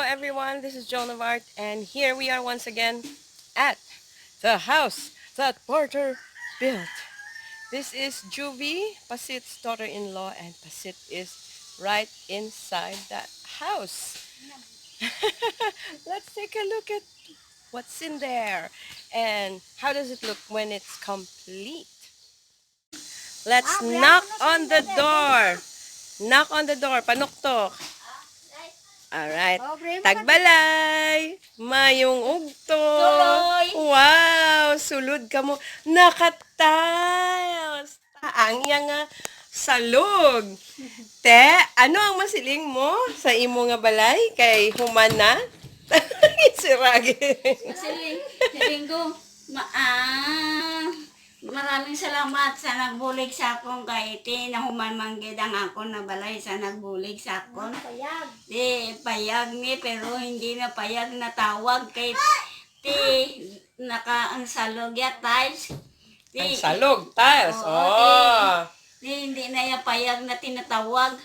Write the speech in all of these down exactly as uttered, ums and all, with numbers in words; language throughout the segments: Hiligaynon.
Everyone, this is Joan of Arc, and here we are once again at the house that Porter built. This is Juvie, Pasit's daughter-in-law, and Pasit is right inside that house. Let's take a look at what's in there and how does it look when it's complete. Let's knock on the door. Knock on the door. Panuktok. Alright. Tagbalay. Mayong ugto. Tuloy. Wow, sulod kamo. Nakatiles. Ang iya nga salog. Te, ano ang masiling mo sa imo nga balay kay human na? Sirag. Siling, siling ko, ma-, ah, maraming salamat sa nagbulig sa akon kay ti nahuman man gid ang akon na balay sa nagbulig sa akon. Payag. Ti payag mi pero hindi na payag na tawag kay ti naka ang salog ya tiles. Ti, ang salog, tiles. Oo, oh. Ti, ti hindi na ya payag na tinatawag.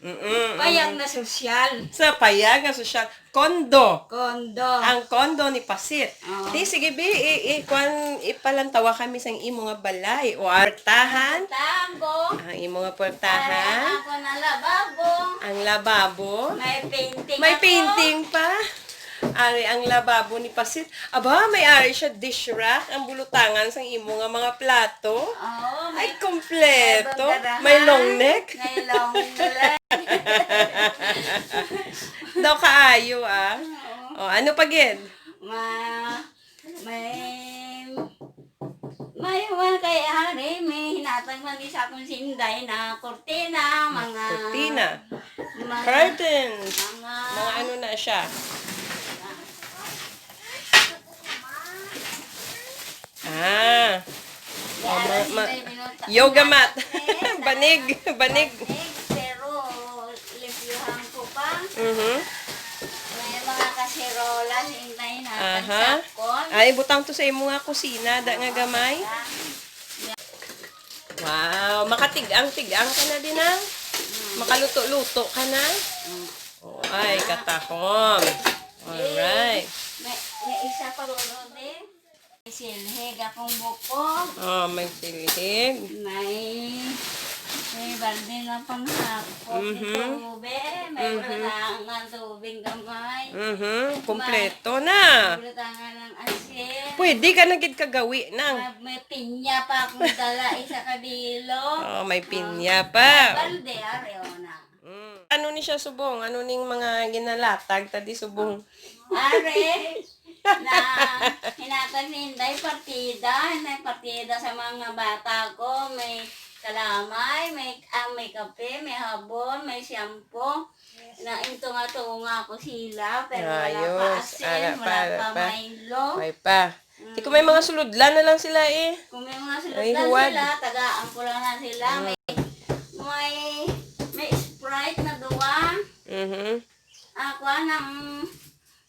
Mm-mm, payag mm. Na sosyal. Sa payag nga sosyal. Kondo. Kondo. Ang kondo ni Pasit. Oo. Di, sige, bi, i, i, kwan, ipalantawa kami sang imo nga balay. O, ang puertahan. Puertahan ko. Ang imo nga puertahan. Ang ako na lababo. Ang lababo. May painting. May ako. Painting pa. Ari ang lababo ni Pasit. Aba, may ari siya dish rack, ang bulutangan sang imo nga mga plato. Oo, ay, may kompleto. May long neck. May long neck. Daw kaayo, ah. Oo. Oh, ano pa gid? Ma-, may May human kay ari, may hinatag man ni sa akon si Inday na kurtina, mga kurtina. Mga curtains. Mga mga ano na siya. Ah. Oh, ma-, ma-, yoga mat. Banig, banig. Banig, pero limpyuhan ko pa. Mhm. May mga kaserola, hintayin natin. Aha. Sakon. Ay, butang to sa imo nga kusina, da nga gamay. Wow, makatig-ang-tig-ang ka na din, ah. Mm. Makaluto-luto ka na. Mm. Oh, ay, katahom. Alright. May, may isa pa, Lolo, din. May silhig akong buko. Oh, may silhig. May, may balde na panghakot ni tubig. May butangan tubig gamay. Mhm. Kompleto na. May butangan ng asin. Pwede ka na gid kagawi na. May, may pinya pa akong dala, isa ka bilog. Oh, may pinya pa. May balde, ari, oh, na. Mm. Ano ni siya subong? Ano ning mga ginalatag ta di subong? Are, na hinatag ni Inday partida, may partida sa mga bata ko, may kalamay, may, ah, may kape, may habon, may shampoo. Na intunga-tunga ko sila, pero wala pa asin, wala pa Milo. May pa. Di ko may mga suludlan na lang sila eh. Kung may mga suludlan sila, tagaan ko lang na sila. May, may, may Sprite na duwa. Mhm. Ah, kuan ang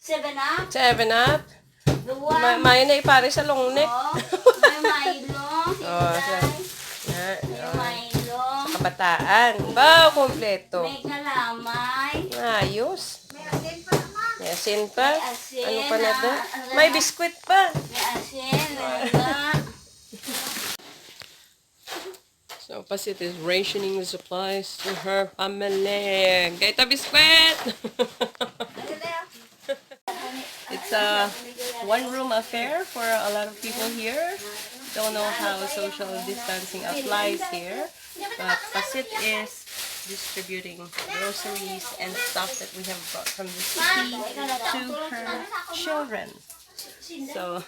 Seven Up. Seven Up. Duwa. Ma-, may na ipare sa long neck. Oo. May Milo, si Inday. May Milo. Sa kabataan. Ba, kompleto. May kalamay. Ayos. May asin pa naman. May asin pa? May asin, ano pa na to? May biskwit pa. May asin, may higa. So, Pasit is rationing the supplies to her family. Gaita biskwit! It's a one-room affair for a lot of people here. Don't know how social distancing applies here. But Pasit is distributing groceries and stuff that we have brought from the city to her children. So,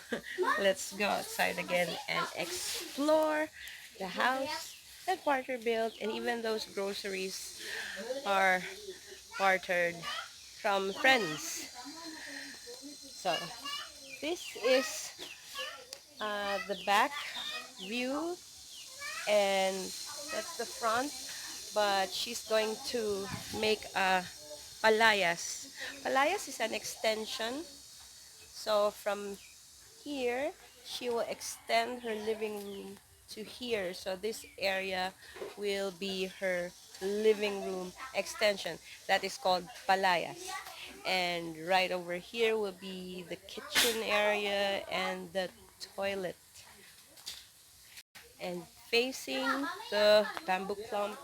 let's go outside again and explore the house that Porter built, and even those groceries are bartered from friends. So, this is, uh, the back view, and that's the front, but she's going to make a palayas. Palayas is an extension. So, from here, she will extend her living room to here. So this area will be her living room extension. That is called palayas. And right over here will be the kitchen area and the toilet. And facing the bamboo clump,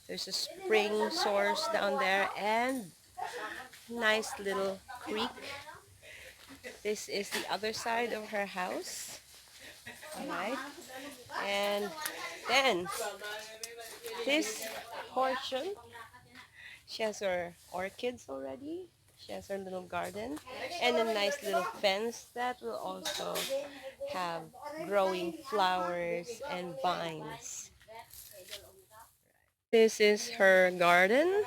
there's a spring source down there and nice little creek. This is the other side of her house. All right. And then this portion, she has her orchids already. She has her little garden and a nice little fence that will also have growing flowers and vines. This is her garden.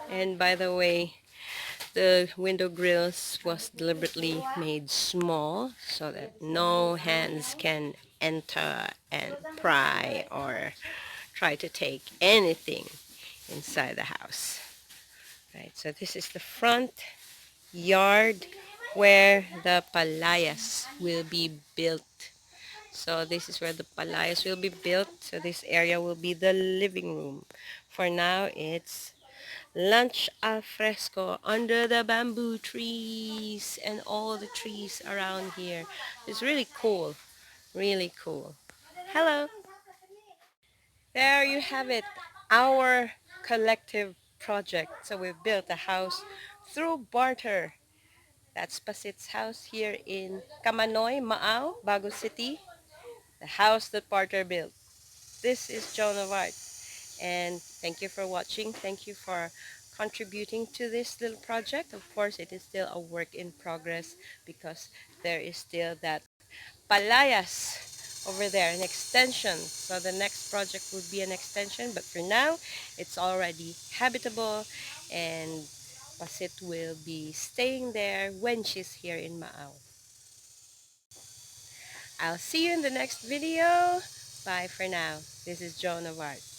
And by the way, the window grills was deliberately made small so that no hands can enter and pry or try to take anything inside the house. Right, so this is the front yard where the palayas will be built. So this is where the palayas will be built. So this area will be the living room. For now, it's lunch al fresco under the bamboo trees and all the trees around here. It's really cool, really cool. Hello. There you have it, our collective project. So we've built a house through barter. That's Pasit's house here in Kamanoy, Maao, Bago City. The house that barter built. This is Joan of Arc. And thank you for watching. Thank you for contributing to this little project. Of course, it is still a work in progress because there is still that palayas over there, an extension. So the next project would be an extension, but for now, it's already habitable, and Pasit will be staying there when she's here in Maao. I'll see you in the next video. Bye for now. This is Joan of Arc.